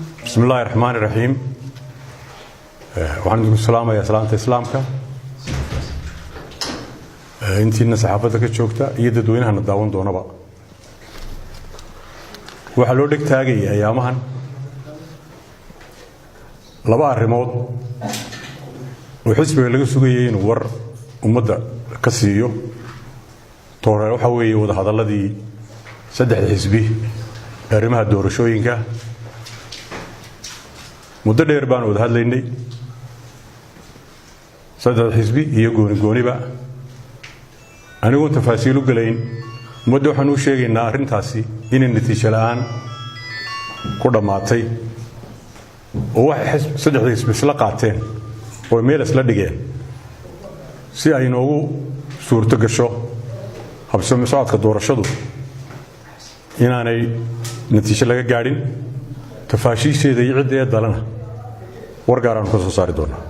Bismi Illaahi Raxmaani Raxiim. Waxaan idinku salaamayaa salaanta Islaamka, intiina saxaafadda ka joogta iyo dadweynahana daawan doonaba. Waxaa loo dheg taagaya ayaamahan laba arrimood oo xisbiga laga sugayay inuu war ummadda ka siiyo. Toore waxaa weeye wadahadalladii saddexda xisbi ee arrimaha doorashooyinka. Muddo dheer baan wada hadlaynay saddexda xisbi iyo gooni gooniba. Anigoon tafaasiil u gelayn, ummadda waxaan u sheegaynaa arrintaasi inay natiijo la'aan ku dhammaatay, oo waxay saddexda xisbi isla qaateen oo meel isla dhigeen si ay noogu suurto gasho habsami socodka doorashadu inaanay natiijo laga gaadhin. Tafaashiisheeda iyo cidda ee dalana war gaar aanu ka soo saari doonaa.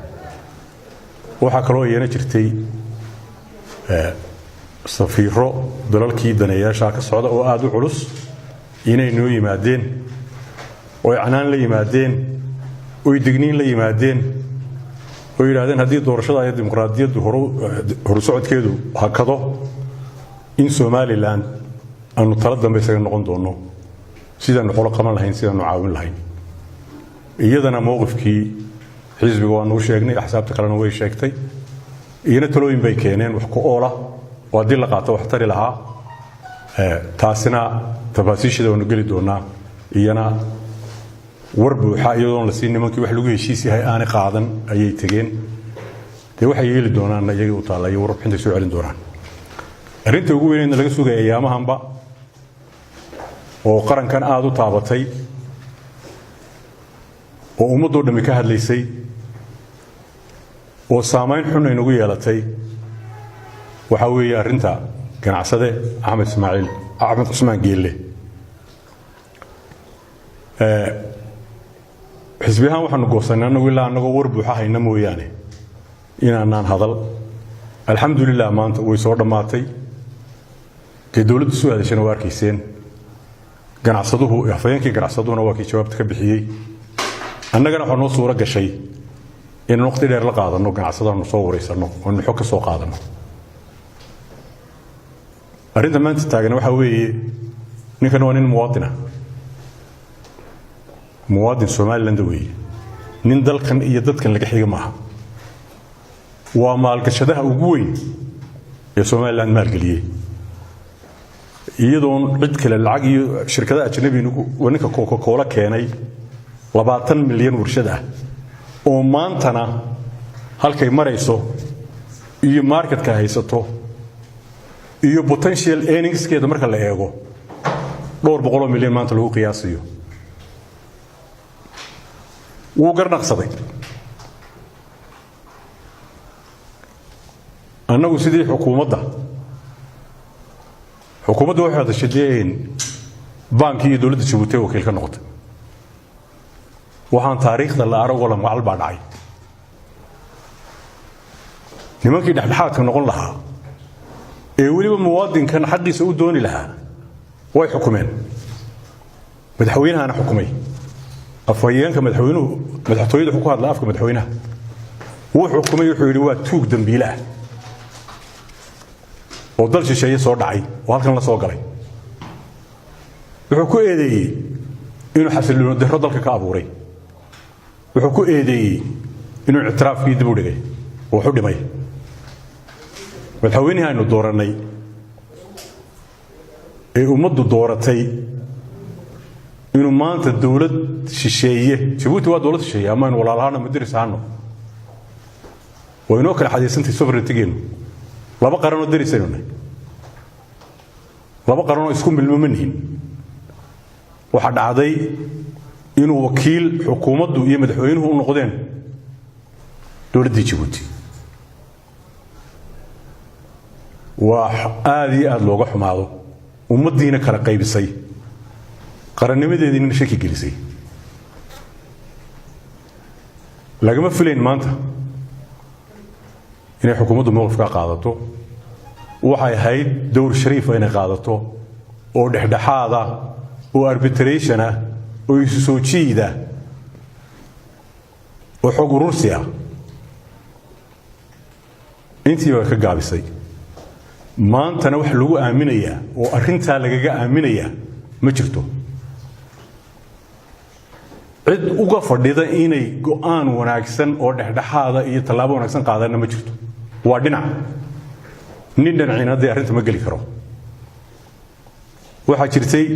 Waxaa kaloo iyana jirtay safiiro dalalkii daneeyaashaa ka socda oo aada u culus inay noo yimaadeen, oy canaan la yimaadeen, oy digniin la yimaadeen, oo yidhahdeen haddii doorashada iyo dimuqraadiyaddu horu socodkeedu hakado, in Somaliland aanu tala dambe isaga noqon doonno, sidaanu xolo qaban lahayn, sidaanu caawin lahayn. Iyadana mowqifkii xisbiga waanu u sheegnay, axsaabta kalena way sheegtay. Iyana talooyin bay keeneen wax ku oola oo haddii la qaato wax tari lahaa. Taasina tafaasiisheeda waanu geli doonaa. Iyana war buuxa iyadoon la siin nimankii wax lagu heshiis yahay aanay qaadan ayay tegeen. Dee waxay yeeli doonaan iyagii u taalla iyo warbixintay soo celin doonaan. Arrinta ugu weyneedna laga sugaya ayaamahanba oo qarankan aada u taabatay oo ummaddoo dhammi ka hadlaysay oo saamayn xun aynagu yeelatay waxaa weeye arrinta ganacsade Axmed Ismaaciil Axmed Cusmaan Geelle. Xisbi ahaan waxaanu goosannay annagu ilaa annagoo war buuxa hayna mooyaane inaanaan hadal. Alxamdulilah, maanta way soo dhammaatay. Dee dowladdu soo hadashana waa arkayseen, ganacsaduhu, afhayeenkii ganacsaduhuna waa kii jawaabta ka bixiyey. Annagana waxaa noo suuro gashay inaan waqti dheer la qaadanno ganacsadahanu, soo waraysanno oonu xog ka soo qaadanno. Arrinta maanta taagan waxaa weeye ninkan waa nin muwaadina, muwaadin Somaliland weeye, nin dalkan iyo dadkan laga xiga maaha. Waa maalgashadaha ugu weyn ee Somaliland maalgeliyey, iyadoon cid kale lacag iyo shirkadaha ajnabi. Waa ninka Coca Cola keenay, 20 milyan warshad ah oo maantana halkay marayso iyo marketka haysato iyo potential earningskeeda marka la eego dhowr boqoloo milyan maanta lagu qiyaasayo. Wuu garnaqsaday. Annagu sidii xukuumadda waxay hadashay, dee baankii iyo dowladda Jabuuti wakiil ka noqotay. Waxaan taariikhda la aragoo la macal baa dhacay. Nimankii dhexdhexaadka noqon lahaa ee weliba muwaadinkan xaqiisa u dooni lahaa way xukumeen. Madaxweynahana xukumay, afhayeenka madaxweynuhu madaxtooyada wuxuu ku hadlaa afka madaxweynaha. Wuu xukumay, wuxuu yidhi waa tuug dambiile ah oo dal shisheeye soo dhacay oo halkan la soo galay. Wuxuu ku eedeeyey inuu xasillooni darro dalka ka abuuray. Wuxuu ku eedeeyey inuu ictiraafkii dib u dhigay oo wax u dhimay. Madaxweynihii aynu doorannay ee ummaddu dooratay inuu maanta dowlad shisheeye, Jabuuti waa dowlad shisheeye, ama aynu walaalahaano ama deris ahaano, waa inoo kala xadiisantay sovereigntygeenu. Laba qaranoo derisaynu nahay, laba qaranoo isku milmo ma nihin. Waxaa dhacday inuu wakiil xukuumaddu iyo madaxweynuhu u noqdeen dowladdii Jabuuti. Waa aada iyo aada looga xumaado, ummaddiina kala qaybisay, qarannimadeediina shaki gelisay. Lagama filayn maanta inay xukuumaddu mowqifkaa qaadato. Waxay ahayd dowr shariifa inay qaadato oo dhexdhexaada oo arbitration ah oo isu soo jiida. Oo xog urursi ah intiiba ka gaabisay. Maantana wax lagu aaminayaa oo arrintaa lagaga aaminayaa ma jirto. Cid uga fadhida inay go'aan wanaagsan oo dhexdhexaada iyo tallaabo wanaagsan qaadanna ma jirto. Waa dhinac nin dhinacina dee arrinta ma geli karo. Waxaa jirtay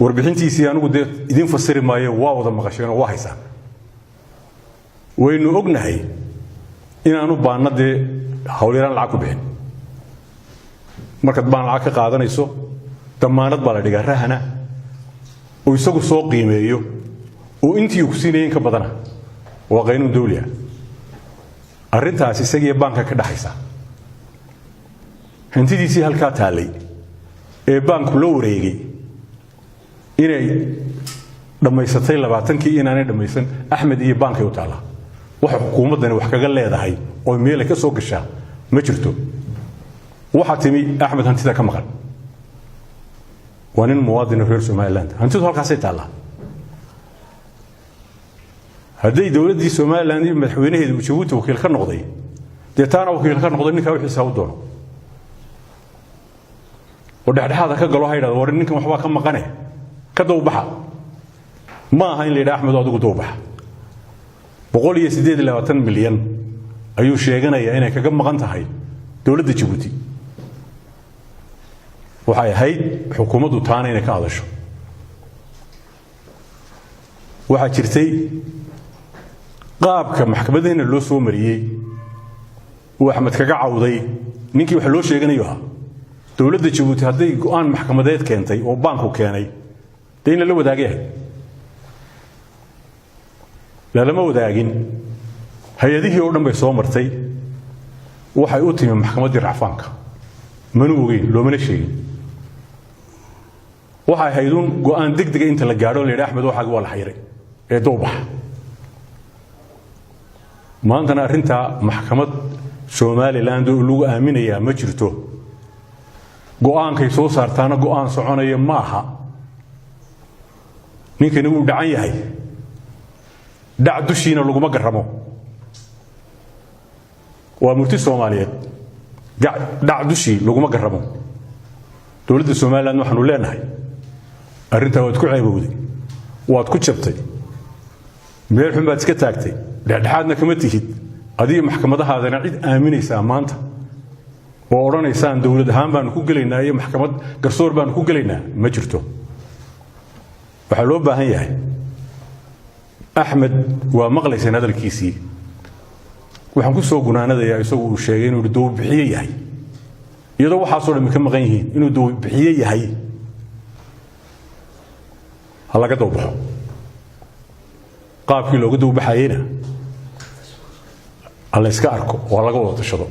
warbixintiisii, anigu dee idiin fasiri maayo, waa wada maqasheenoo waa haysaan. Waynu ognahay inaanu baanna dee hawlyaraan lacag ku bixin. Markaad baan lacag ka qaadanayso, damaanad baa la dhigaa, rahana oo isagu soo qiimeeyo oo intii uu ku siinaya in ka badana. Waa qaynuun dawli ah. Arrintaas isagiiyo baanka ka dhaxaysa. Hantidiisii halkaa taallay ee baanku la wareegay, inay dhammaysatay 20-kii, inaanay dhammaysan, Axmed iyo baankay u taallaa. Waxa xukuumaddani wax kaga leedahay oo meelay ka soo gashaa ma jirto. Waxaa timi Axmed hantida ka maqan. Waa nin muwaadina reer Somaliland, hantidu halkaasay taallaa. Hadday dowladdii Somaliland iyo madaxweynaheedu uu Jabuuti wakiil ka noqday, dee taana wakiil ka noqday, ninkaa wixiisa u doono oo dhexdhexaada ka galo, ha yidhahdo: "War, ninkan waxbaa ka maqane, ka dawbaxa." Ma aha in la yidhaha: "Axmed, adigu dawbaxa." 128 milyan ayuu sheeganayaa inay kaga maqan tahay dowladda Jabuuti. Waxay ahayd xukuumaddu taana inay ka hadasho. Waxaa jirtay qaabka maxkamadaheenna loo soo mariyey uu Axmed kaga cawday. Ninkii wax loo sheeganayo ahaa dowladda Jabuuti, hadday go'aan maxkamadeed keentay oo baanku keenay, dee in lala wadaagay ahayd. Lalama wadaagin. Hay-adihii oo dhan bay soo martay, waxay u timi maxkamaddii racfaanka. Mana ogeyn, loomana sheegin. Waxay ahayd uun go'aan degdega inta la gaadho la yidhi: "Axmed, waxaagi waa la xayiray ee dowbax." Maantana arrintaa maxkamad Somaliland oo lagu aaminayaa ma jirto. Go'aankay soo saartaana go'aan soconaya ma aha. Ninkani wuu dhacan yahay, dhac dushiina laguma garramo. Waa murti Soomaaliyeed: dhac dushii laguma garramo. Dowladda Somaliland waxaanu leenahay: arrintaa waad ku ceebowday, waad ku jabtay, meel xun baad iska taagtay, dhexdhexaadna kama tihid. Adiga maxkamadahaadana cid aaminaysaa maanta oo odhanaysaan dowlad ahaan baanu ku gelaynaa iyo maxkamad garsoor baanu ku gelaynaa ma jirto. Waxaa loo baahan yahay, Axmed waa maqlayseen hadalkiisii, waxaan ku soo gunaanadayaa isagu uu sheegay inuu dawbixiye yahay, iyadoo waxaasoo dhammi ka maqan yihiin inuu dawbixiye yahay. Ha laga dawbaxo. Qaabkii looga dawbaxayeyna ha la yska arko oo ha laga wada tashado.